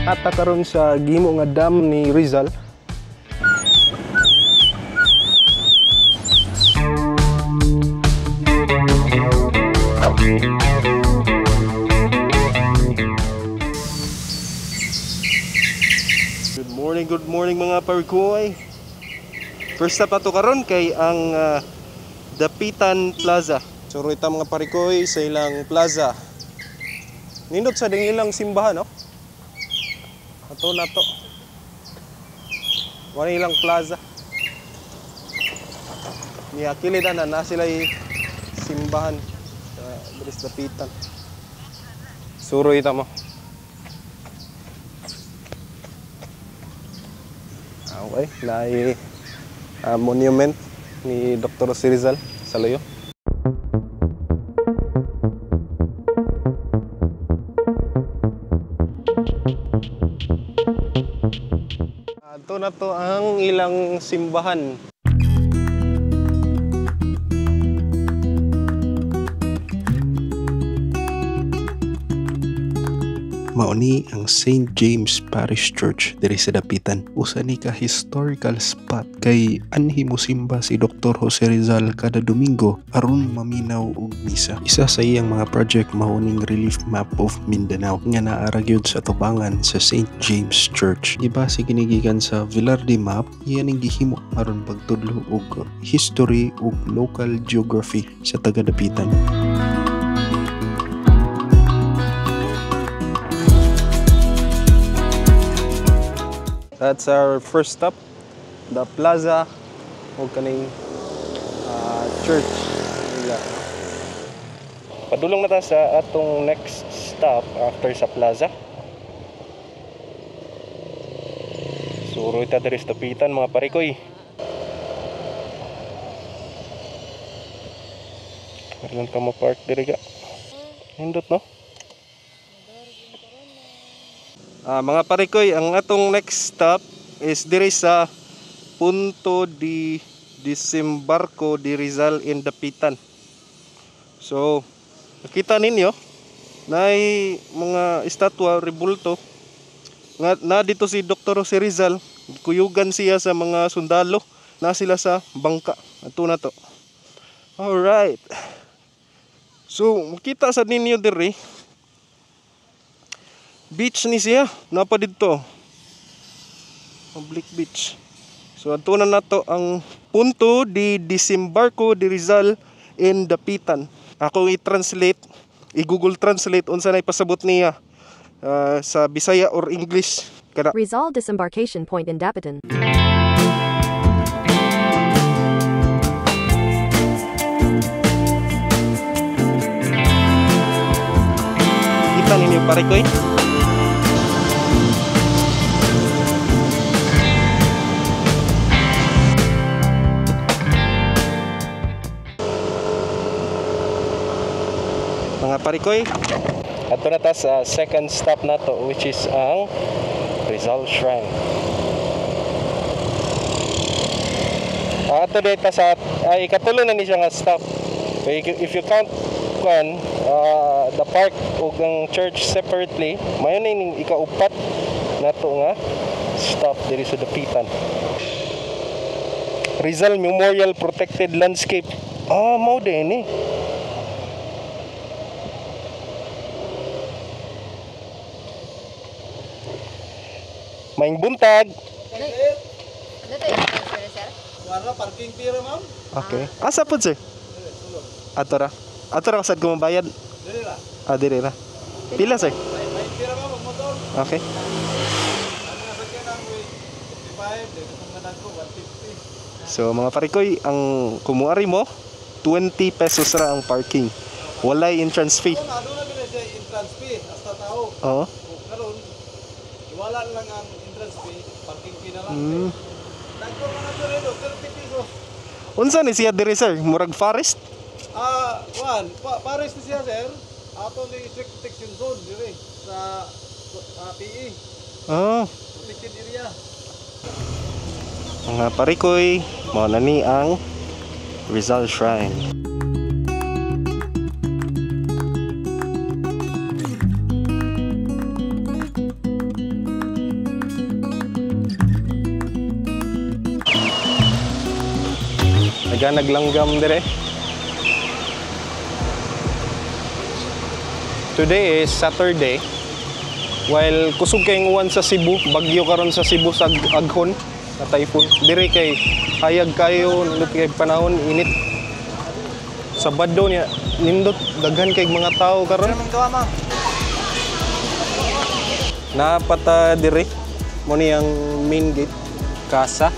Ata karon sa gimo nga dam ni Rizal. Good morning mga parikoy. First stop ato karon kay ang Dapitan Plaza. Suroy ta mga parikoy sa ilang plaza. Nindot sa ding ilang simbahan, no? Ato na to. Wala ilang plaza. Niya kilid ana na sila simbahan sa diri sa Dapitan. Suroy ta mo. Okay, naay monument ni Dr. Jose Rizal sa Luyo. Ato na to ang ilang simbahan. Mauni ang St. James Parish Church diri sa Dapitan. Usa ni ka historical spot kay anhi mosimba si Dr. Jose Rizal kada Domingo aron maminaw og misa. Isa sa iyang mga project mao ning Relief Map of Mindanao nga naa ra gyud sa tubangan sa St. James Church. Gibase kini gikan sa Velarde Map, iya ning gihimo aron pagtudlo og history ug local geography sa taga Dapitan. That's our first stop, the plaza o kaning church nila. Padulong na ta sa atong next stop after sa plaza. Suroy ta diri sa Dapitan mga parikoy. Meron ka mo park diri ka. Nindot, no? Mga parikoy, ang atong next stop is diri sa Punto de Desembarco de Rizal in Dapitan. So, nakita ninyo naay mga estatwa rebulto nga na dito si Dr. Jose Rizal, kuyugan siya sa mga sundalo na sila sa bangka. Ato na to. Alright. So, makita sa ninyo diri beach ni siya, napa didto. Public beach. So adto na nato ang Punto de Desembarco de Rizal in Dapitan. Ako i-translate, i-Google Translate unsa nay pasabot niya sa Bisaya or English. Kada Rizal Disembarkation Point in Dapitan. Kita ninyo parikoy. Mga parikoy, ato na ta sa second stop nato, which is ang Rizal Shrine. Ato dito sa ikatulo na ni siya nga stop. If you count kwan, the park ug ang church separately, mayo na ning ikaupat nato nga stop diri sa Dapitan. Rizal Memorial Protected Landscape. Mao din ni. Maing buntag. Wala parking fee ra, ma'am. Okay. Asa pod, sir? Ato ra. Ato ra sad ko mabayad. Dili ra. Dili ra. Pila, sir? May fee ra, ma'am, ang motor. Okay. Ang mga sakyan ang 55, dito kung managko 150. So mga parikoy, ang kumuari mo 20 pesos ra ang parking. Walay entrance fee. Kung ano na gid siya entrance fee hasta tao. Oo. Karon wala lang ang entrance fee, parking fee na lang. Dagko mga torero, 30 pesos. Unsa ni siya diri, sir? Murag forest? Wan, pares ni siya, sir. Ato ni strict protection zone diri sa PE. Protected area. Mga parikoy, mao na ni ang Rizal Shrine. Daghan naglanggam dire. Today is Saturday. While kusog kay uwan sa Cebu, bagyo karon sa Cebu sa aghon na typhoon. Dire kay hayag kayo, nindot kay panahon init. Sabado niya nindot daghan kay mga tao karon. Napata dire mo ni ang main gate, casa,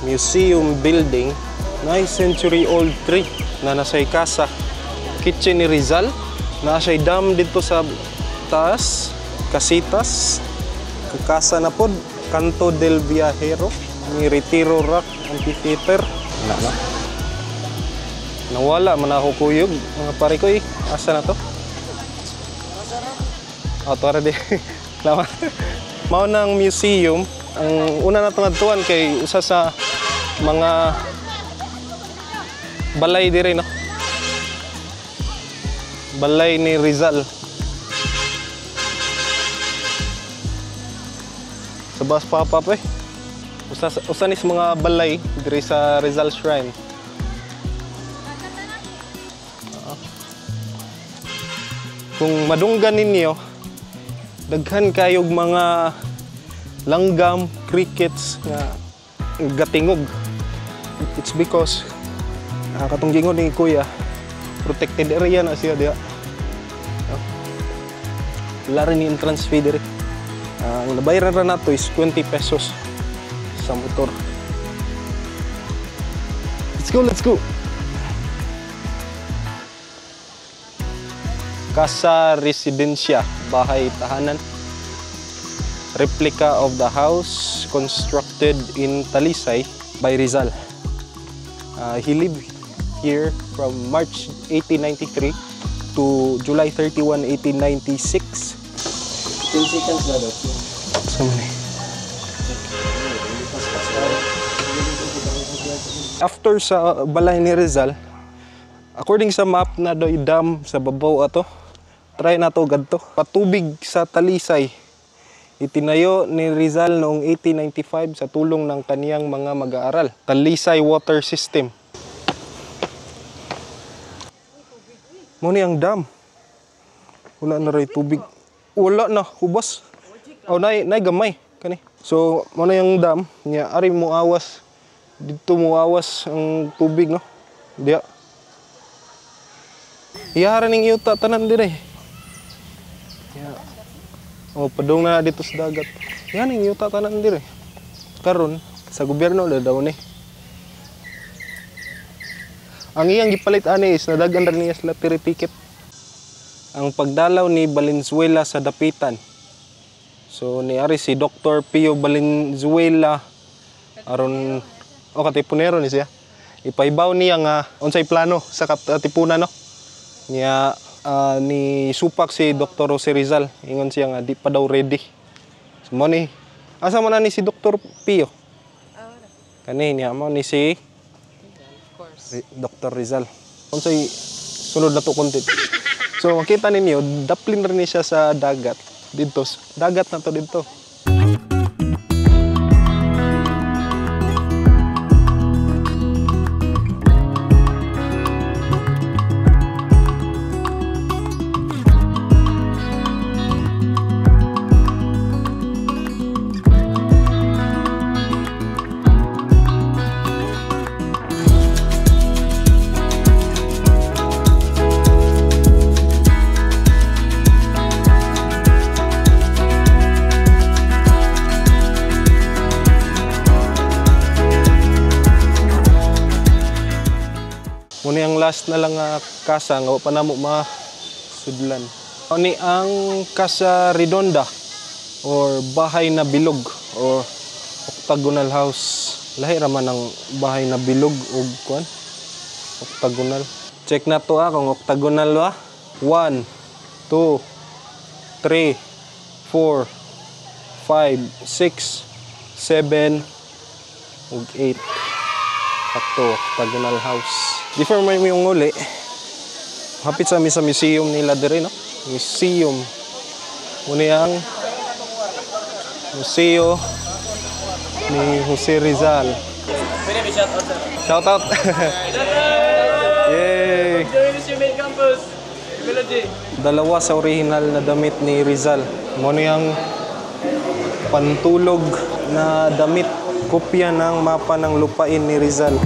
museum building, 9 century old tree na nasay casa, kitchen ni Rizal, naa siya'y dam dito sa taas, casitas, kasa na pod, Canto del Viajero, ni Retiro Rock Amphitheater. Na na. Nawala man ako kuyog, mga pare ko eh. Asa na to? Oh, tuwara di. Salamat. Mao nang museum, ang una na itong kay usa sa mga balay diri, no? Balay ni Rizal. Sa bus pop-up eh. Usa ni sa mga balay diri sa Rizal Shrine. Kung madunggan ninyo, daghan kayog mga langgam, crickets nga gatingog. It's because katong gingon ni Kuya, protected area na siya diha. Wala rin ni entrance fee diri. Ang nabayaran ra nato is 20 pesos sa motor. Let's go, let's go. Casa Residencia, bahay tahanan. Replica of the house constructed in Talisay by Rizal. He lived here from March 1893 to July 31, 1896. 10 seconds na daw. So many. After sa balay ni Rizal, according sa map na doy dam sa babaw ato, try na to gadto. Patubig sa Talisay. Itinayo ni Rizal noong 1895 sa tulong ng kaniyang mga mag-aaral. Talisay Water System. Muna ang dam. Wala na rin tubig. Wala na, hubas. Oh, nay gamay kani. So, muna yung dam niya ari muawas. Dito muawas ang tubig, no? Diya. Iyara ning yuta tanan dire. Ya. Oh, padung na dito sa dagat. Yan ning yuta tanan dire. Karon sa gobyerno na daw ni. Ang iyang gipalit ani is nadagan ra niya sa lottery ticket. Ang pagdalaw ni Valenzuela sa Dapitan. So niari si Dr. Pio Valenzuela aron o katipunero ni siya. Ipaibaw niya nga unsay plano sa katipunan, no? Niya ni supak si Dr. Jose Rizal. Ingon siya nga di pa daw ready. So mo ni asa man na ni si Dr. Pio? Kani niya mo ni si Dr. Rizal. Unsay sulod na to content. So makita ninyo daplin rin ni siya sa dagat didto. Dagat na to didto. Muna ang last na lang kasa nga wa pa namo masudlan. Ani ang Casa Redonda or bahay na bilog or octagonal house. Lahi ra man ang bahay na bilog og kuan octagonal. Check na to kung octagonal ba. 1 2 3 4 5 6 7 ug 8. Sakto, octagonal house. Before may yung uli, hapit sa mi sa museum nila diri, no? Museum. Muna ang museo ni Jose Rizal. Shout out. Yay! Join us your main campus. Melody. Dalawa sa original na damit ni Rizal. Mo niyang pantulog na damit, kopya ng mapa ng lupain ni Rizal.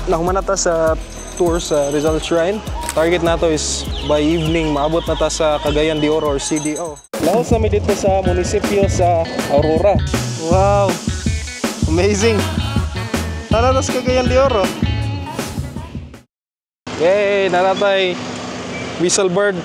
Nahuman na ta sa tour sa Rizal Shrine. Target nato is by evening maabot na ta sa Cagayan de Oro or CDO. Laos na mi dito sa munisipyo sa Aurora. Wow! Amazing! Tara na sa Cagayan de Oro. Yay! Naratay! Whistle bird.